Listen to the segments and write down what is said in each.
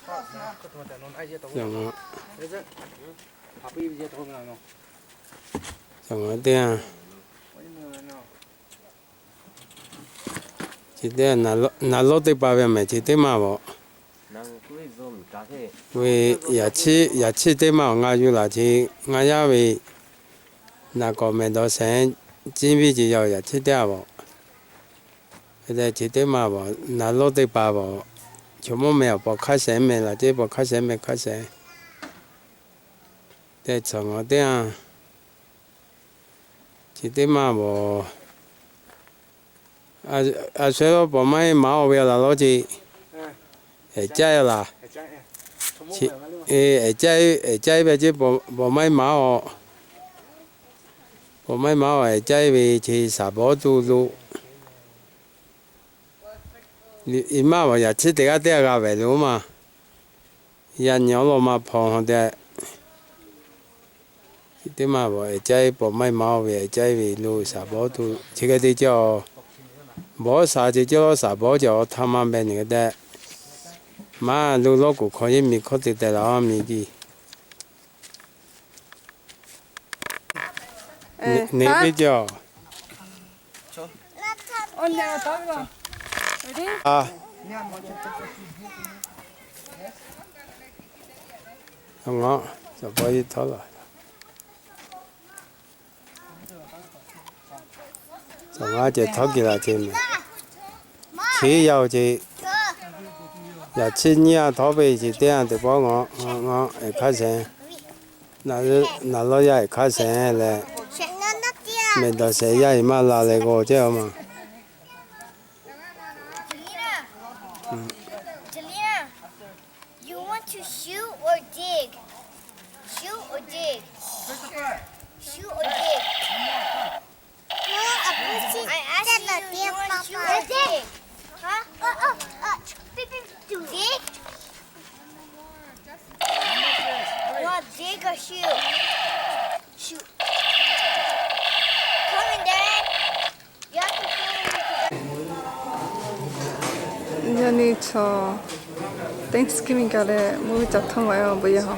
Teˇ, chi teˇ, naˍ lonˉ teˇ pa ve mehˍ chi teˇ maˇ bvuhꞈ ve, yaꞈ chiˇ teˇ maˇ awˬ ngaˬ yuˬ laˬ chi, ngaˬ yaˇ ve naˍ kawꞈ mehˍ dawˬ shehˍ, ciˇ viˇ ce yaˇ yaꞈ chiˇ teˇ a bvuhꞈ. Chi teˇ maˇ bvuhꞈ, naˍ lonˉ teˇ pa bvuhꞈ, chaw mawˇ meh awˬ paw hk'aˇ shehˍ meh laˬ ce, paw hk'aˇ shehˍ meh hk'aˇ shehˍ. Teˇ cawˬ ngaˬ teˇ a, chi teˇ maˇ bvuhꞈ, a shu lo paw maˇ maˍ oˬ ve laˬ lo ce, ehˍ caˇ laˬ. Ehˍ caˇ, ehˍ caˇ ve ce, paw maˇ maˍ oˬ. Paw maˇ maˍ oˬ, ehˍ caˇ ve ce shaˍ bawˉ tuˬ lo. Iˉ maˇ bvuhꞈ yaꞈ chiˇ teˇ g'aˇ teˇ g'aˇ g'a vehˍ lo maˇ, yaˇ nyi awˉ lawˇ maˇ hpaw ha tehꞈ. Chi teˇ maˇ bvuhꞈ ehˍ caˇ, paw maˇ maˍ oˬ ve ehˍ caˇ ve lo shaˍ bawˉ tuˬ chi hk'e te ce a. Bawˉ sha ce ce lawˉ shaˍ bawˉ ce awˬ htaˇ maˇ beh nyi hk'e tehꞈ, maˇ lo lawˉ kuˬ hk'aw yeˇ miˬ hkawˇ te tehꞈ laˬ a miˬ jiˇ. Neˇ ve ce a. Ngaˬ, caˬ paw yeˇ htawˇ laˬ. Caˬ maˇ ceh htawˇ kiˬ laˬ ce mehˍ. Chi yaˇ oˬ ce, yaꞈ chiˇ nyiˇ a htawˇ ve ce teˇ a teˇ pawˆ ngaˬ, ngaˬ ehˍ hk'aˇ shehˍ, naˍ lawˇ yaˇ ehˍ hk'aˇ shehˍ leh, mehˍ dawˬ shehˍ yaˇ iˉ maˇ la leh g'aw ce a ma. You want to shoot or dig? Shoot or dig? Shoot or dig? No, I asked you, you want to shoot or dig? Huh? Dig? You want dig or shoot? Shoot. Coming, Dad. Yaˇ nyi chaw Thanksgiving kaꞈ leh mvuhˇ miˬ ca htawˇ maꞈ e a bvuhꞈ yaˇ ha.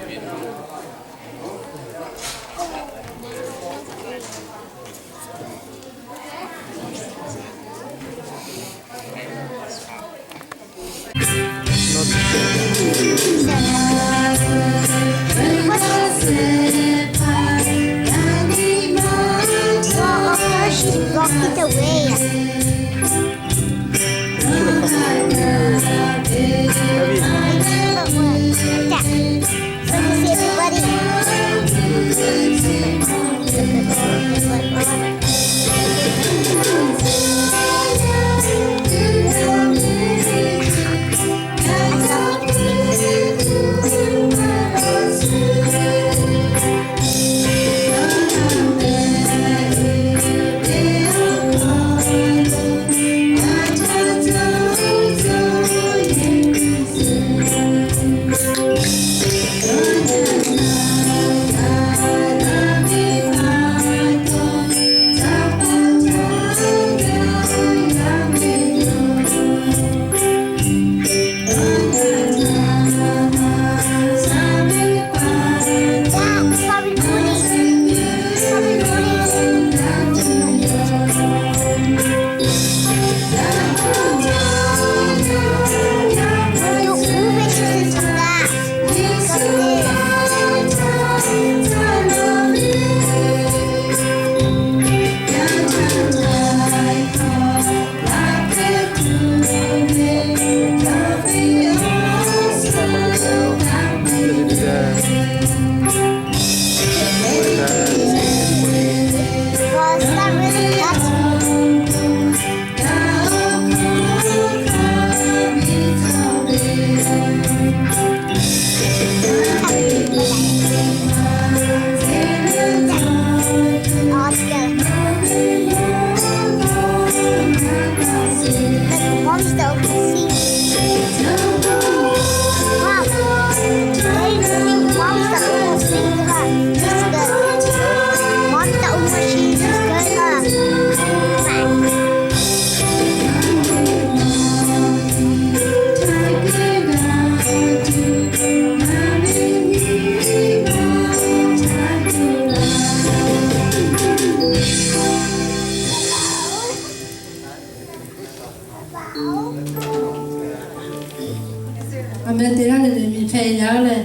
A meh te laˇ leh leh miˬ hpehꞈ yaˇ leh,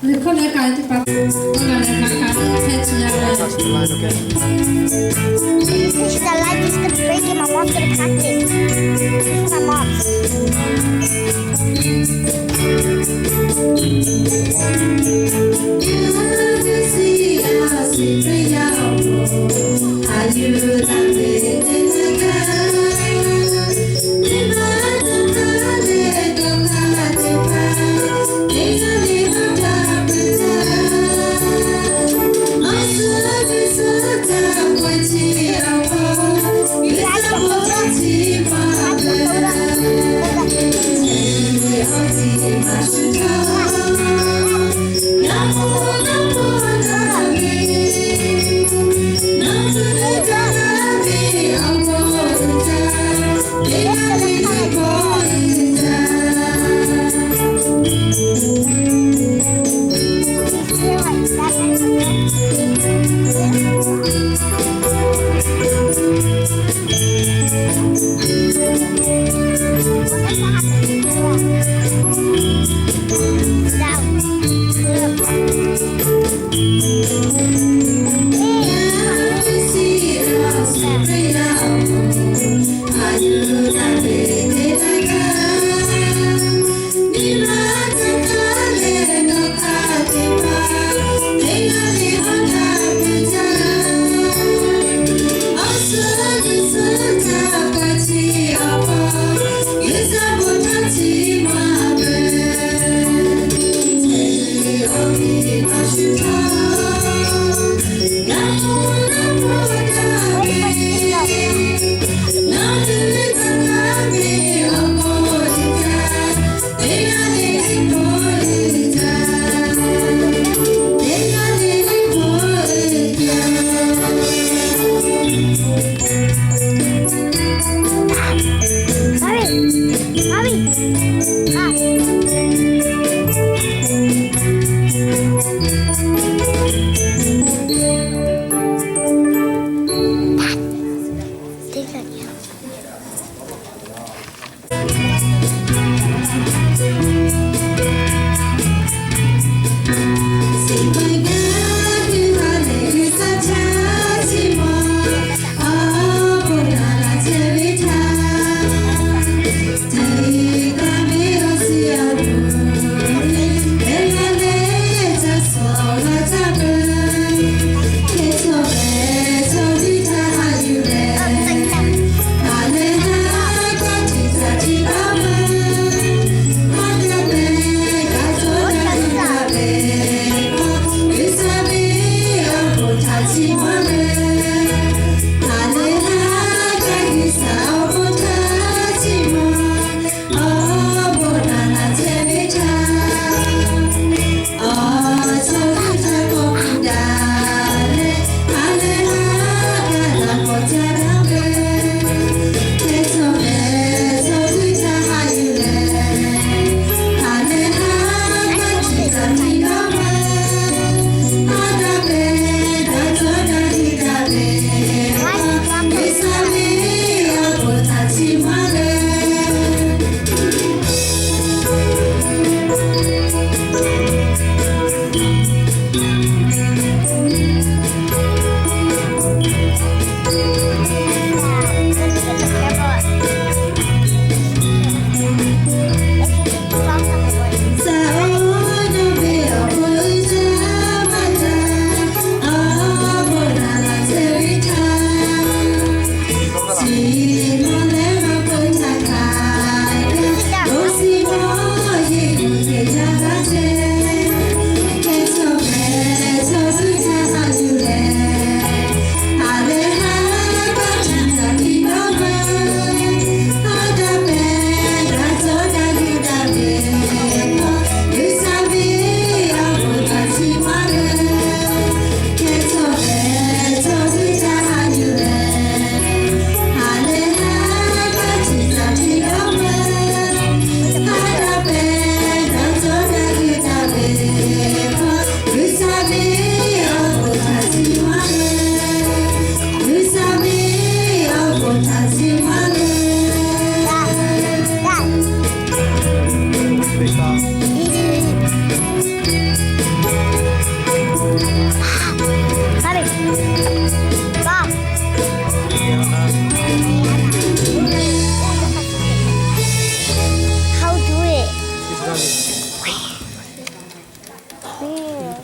liꞈ hkawˇ leh kaꞈ teˇ hpaˍ, a leh kaꞈ kaꞈ hpehꞈ tuˬ yaˇ leh. This is the light is gonna break it. My mom's gonna crack it. This is my mom.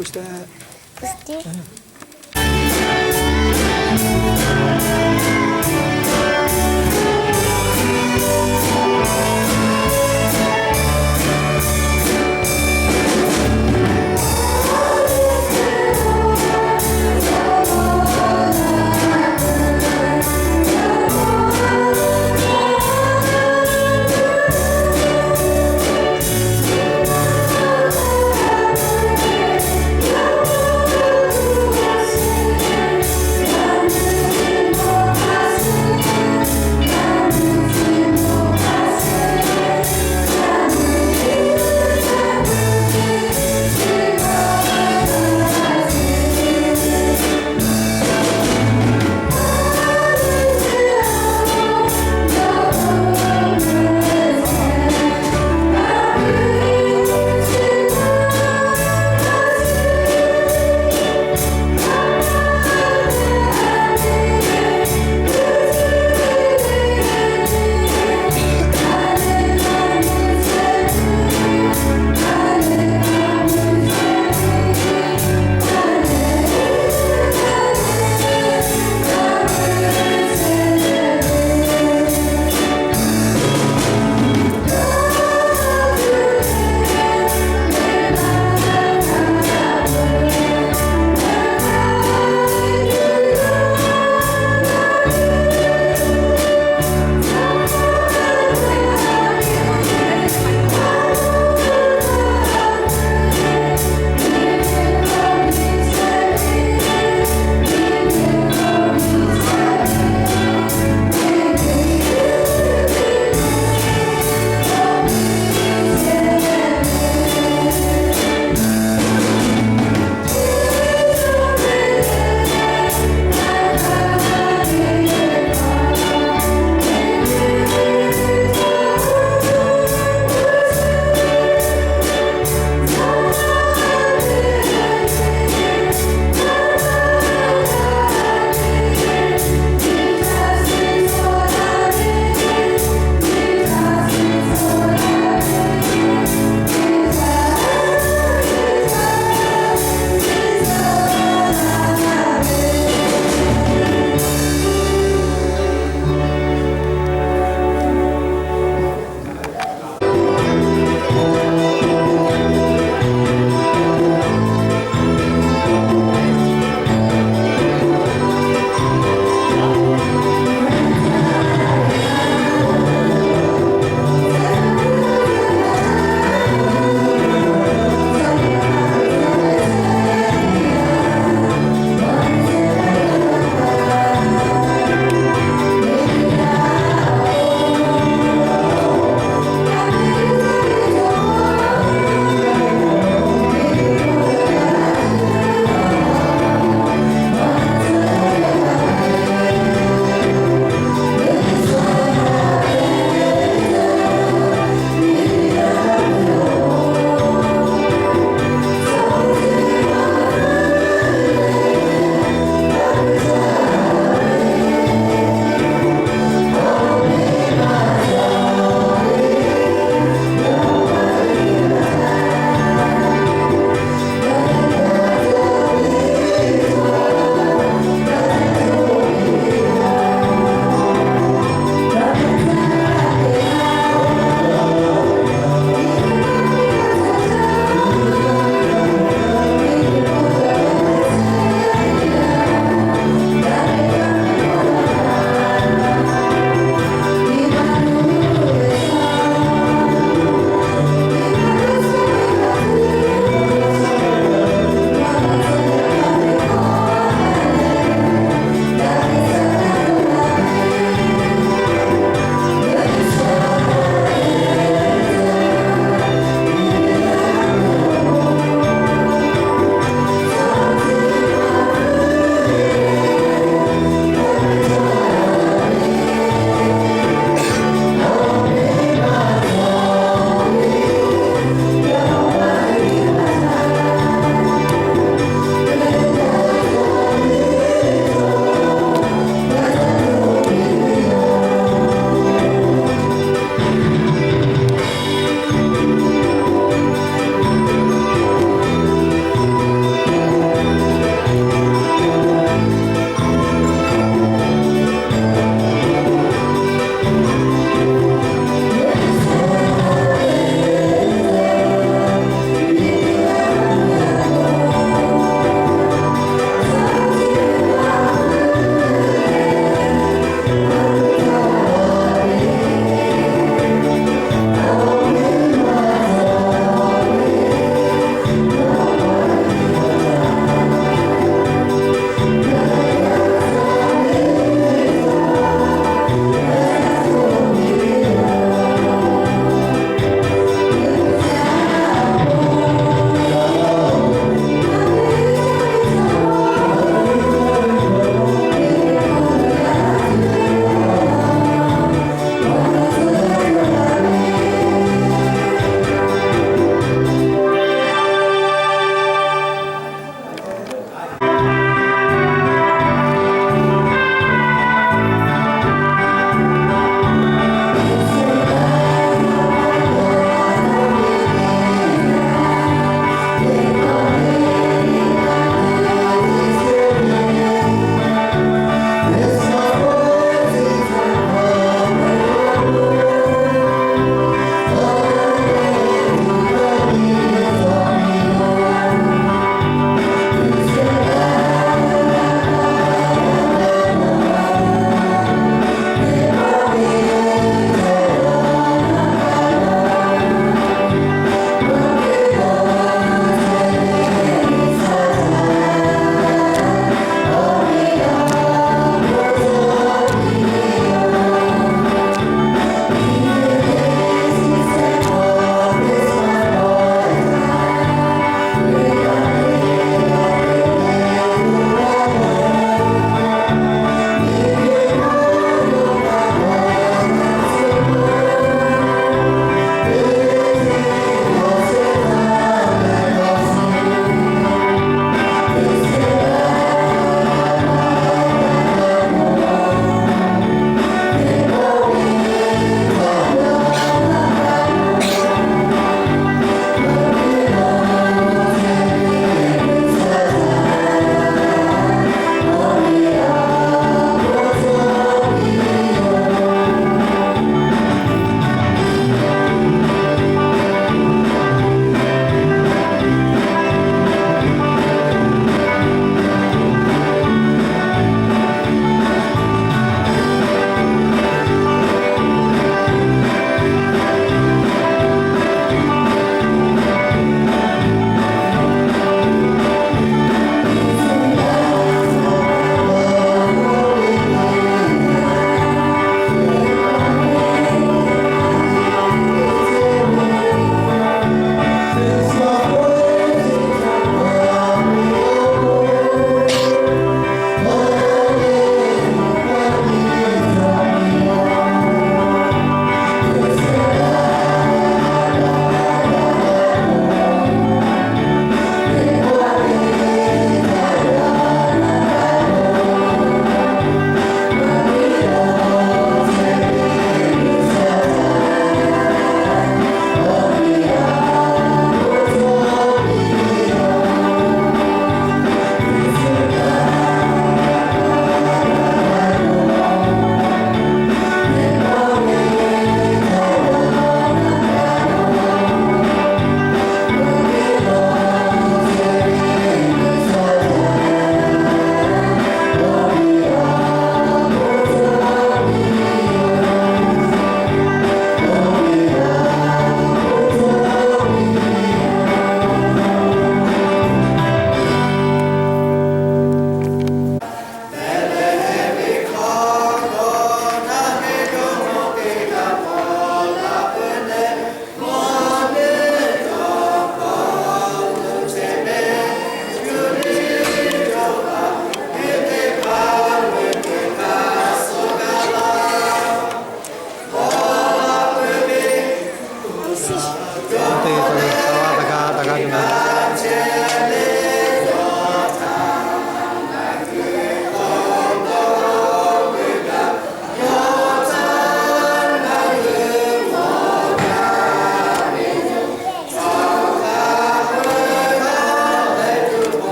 Push.